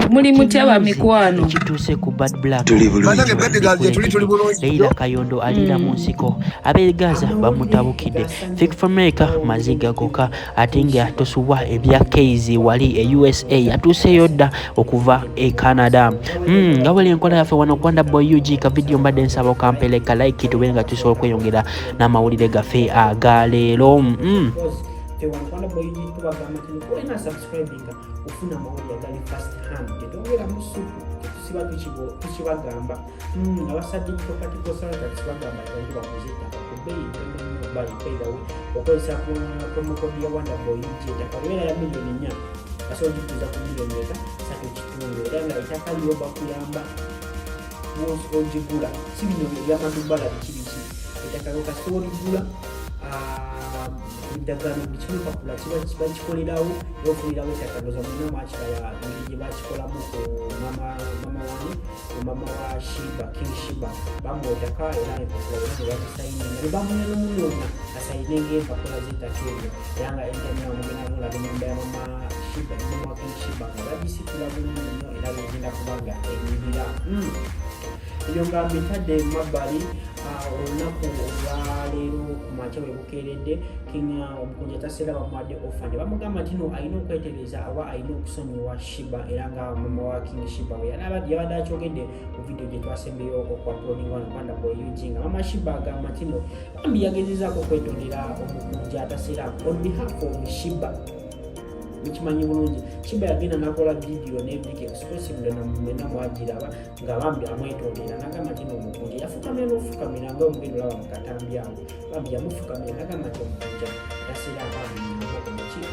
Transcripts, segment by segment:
Muli mutya bamikwano? Ekituuse ku Bad Black. Tuli bulungi. Banange Bedigal gye tuli, tuli bulungi. Leila Kayondo aliira mu nsiko, ab'e Gaza bamutabukidde. Fik Fameica maziga goka, ate nga tosubwa ebya Kayz wali e USA, yatuuseyo dda okuva e Canada. Nga bweri enkola yaffe wano ku Wonder Boy UG, ka video mbadde nsaba okampeleka like tube nga tusobola okweyongera n'amawulire gaffe aga leero. Wano Boy tubagamba nti olina subscribinga ofuna amawulire agali first hand, tetwongeramu supu, tetusiba tukibagamba. Abasa digital party consultants bagamba nti bantu baguze ettaka ku bbeeyi ntono nnyo. By the way, okozesa promo code ya Wonder Boy UG, ettaka libeera ya 4 million, basobola ogikuza ku miliyoni eka 3.5, era nga ettaka lyo bakuyamba ogigula, si bino ebyamadubala biki biki. Ettaka kasita oligula, endagaano buli kimu empapula bakikolerawo era ofunirawo ettaka. Ndoza mwena mwakiraba engeri gye bakikolamu ku mama wane, ku mama wa Sheebah, King Sheebah. Bamuwa ettaka era empapula bonna ne bazisayininga ne bamunya n'omunoonya asayinenga empapula z'ettaka eryo, era nga entamina mugenda mulaba ennyumba ya mama Sheebah, mama wa King Sheebah, nga bagisitula bulungi nnyo era begenda kuba nga enyirira. Ebyo nga mbitadde mu mabbali, olunaku olwaleero ku makya bwe bukeeredde, King omukunja taseera bamuwadde offer ne bamugamba nti no alina okwetereza oba alina okusonyiwa Sheebah, era nga mama wa King Sheebah we yabadde akyogedde mu vidiyo gye twasembeyo okuuploadinga wano Wonder Boy UG, nga mama Sheebah agamba nti no bambi yagezezaako okwetondera omukunja ataseera on behalf of Sheebah. Mukimanyi bulungi, Sheebah yagenda nakola vidiyo ne Vicky Express, mwena mwagiraba, nga bambi amwetondera nagamba nti nomukunja yafukamira n'ofukamira nga omugenda olaba mu katambi awo, bambi yamufukamira nagamba nti omukunja taseera bambi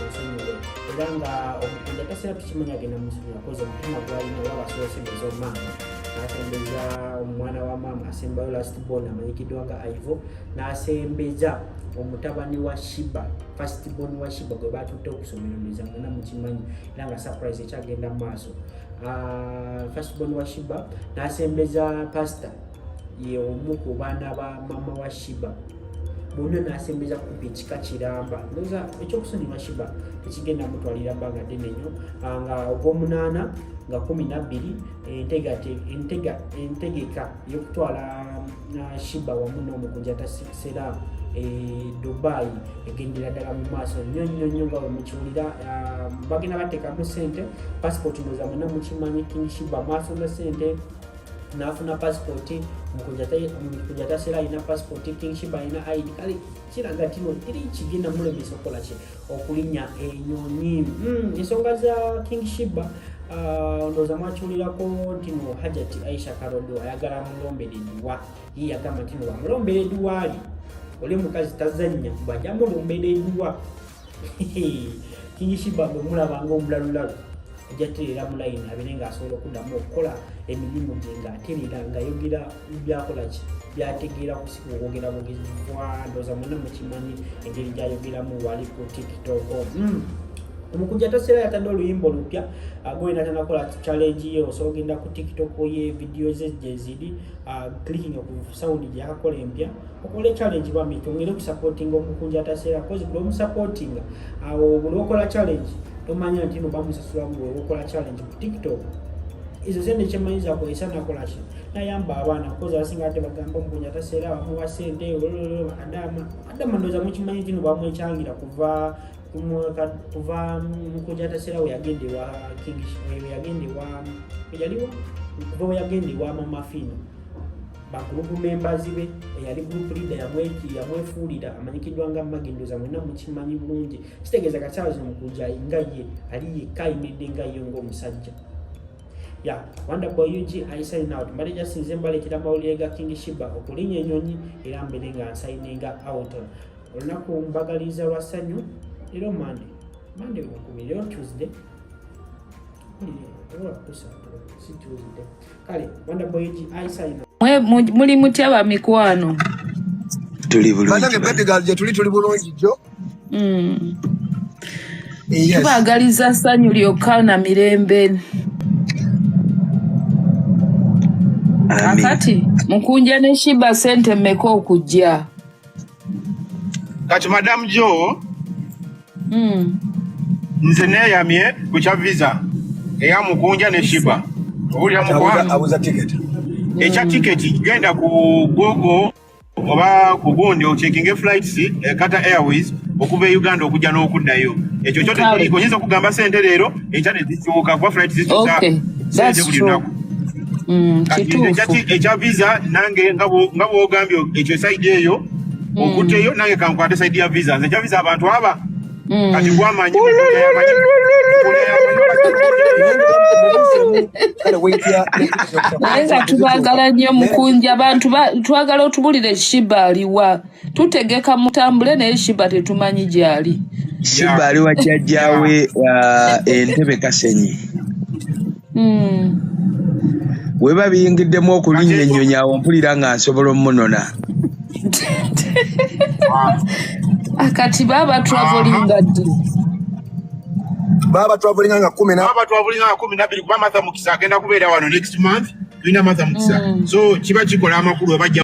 onsonyiwe, era nga omukunja taseera tukimanyi agenda musonyiwa koze omutima gwalina olaba asobola omaama n'asembeza omwana wa maama asembayo, last born, amanyikiddwa nga Ivo, n'asembeza omutabani wa Sheebah, first born wa Sheebah, gwe batutte okusomero. Ndowooza mwena mukimanyi, era nga surprise ekyagenda mu maaso. First born wa Sheebah, n'asembeza pastor, ye omu ku baana ba mama wa Sheebah bonna, n'asembeza kumpi ekika kiramba. Ndowooza ekyokusonyiwa Sheebah tekigenda mutwalira bbanga ddene nnyo. Nga ogwomunaana nga 12, entegeka y'okutwala Sheebah wamu n'omukunja tasera e Dubai egendera ddala mu maaso nnyo nnyo nnyo nga bwe mukiwulira. Bagenda bateekamu sente passport. Ndowooza mwena mukimanyi, King Sheebah mwasonda sente n'afuna passport, omukunja tasera alina passport, King Sheebah alina ID. Kale kiraga nti no teri kigenda mulemesa okukola ki, okulinnya enyonyi. Ensonga za King Sheebah, ndowooza mwakiwulirako nti no Hajati Aisha Karodo ayagala mulombere edduwa. Ye yagamba nti no bamulombere edduwa, ali oli omukazi tazannya, bwajja mulombera edduwa. King Sheebah bwe mulaba nga omulalulalu ajja tereera mu layini, abeere ng'asobola okuddamu okukola emirimu gye ng'atereera, ng'ayogera byakola ki, byategeera, kusiba okwogera bwogezi. Ndowooza mwena mukimanyi engeri gy'ayogeramu wali ku TikTok. Omukunja taseera yatadde oluyimba olupya gwena tanakola challenge ye. Osobola ogenda ku TikTok ye, vidiyo ze gye ziri, clicking ku sound gye yakakola empya, okole challenge. Bambi twongere okusupportinga omukunja ataseera, 'cause buli omusupportinga awo, buli okola challenge, tomanya nti no bamusasula. Bwe okola challenge ku TikTok, ezo sente kyemanyi zakozesa nakola ki, nayamba abaana, 'cause abasinga ate bagamba omukunja ataseera bamuwa sente bakadaama adama. Ndowooza mukimanyi nti no bamwekyangira kuva mukunja ataseera we yagenda ewa King, we yagenda ewa, yaliwa, kuva we yagenda ewa Mama Fina, ba group members be, eyali group leader yamwefuulira, amanyikiddwa nga Maggie. Ndowooza mwenna mukimanyi bulungi. Kitegeeza kakyazi omukunja nga ye ali yekka ayimiridde nga ye ng'omusajja ya Wonder Boy UG. I sign out. Mbadde jasinze mbaleetera amawulire ga King Sheebah okulinnya ennyonyi, era mbere nga nsigninga out. Olunaku mbagaliza lwa ssanyu. Leero Monday, Monday lwakubiri, leero Tuesday, kusatu, si Tuesday. Kale, Wonder Boy UG, I sign out. Muli mutya bamikwano? Tuli bulungi. Banange Bedigal gye tuli, tuli bulungi jjo. Yes. Tubaagaliza ssanyu lyokka na mirembe. Amin. Akati mukunja ne Sheebah sente mmeka okujja? Kati Madam Jo, nze neeyamye ku kya visa. Eya Mukunja ne Shiba. Owulira mukwano? Abuza ticket. Ekya tiketi, genda ku Google oba ku gundi ochekinge flights, Qatar Airways okuva e Uganda okujja n'okuddayo. Ekyo kyo Kale. tekiriiko. Nyinza okugamba sente leero, enkya ne zikyuka, kuba flights zikyusa sente That's buli true. lunaku. Kati nze Kituufu. Ekya visa nange nga bw'ogambye ekyo side eyo okutteyo, nange kankwate side ya visa. Nze ekya visa abantu aba kati gwamanyi Mukunja yamanyi. Kale weight ya Naye nga tubaagala nnyo, Mukunja. Abantu twagala otubulire Shiba aliwa. Tutegeka mutambule, naye Shiba tetumanyi gy'ali. Shiba ali wa jjajjaawe Entebe Kasenyi. Weba biyingiddemu okulinnya ennyonyi awo, mpulira nga nsobola omunona. Kati baaba travelinga ddi? Baba travelinga nga 10 na Baba twabulinga 12, kuba Martha Mukisa agenda kubeera wano next month. Tulina Martha Mukisa, so kiba kikola amakulu webajja.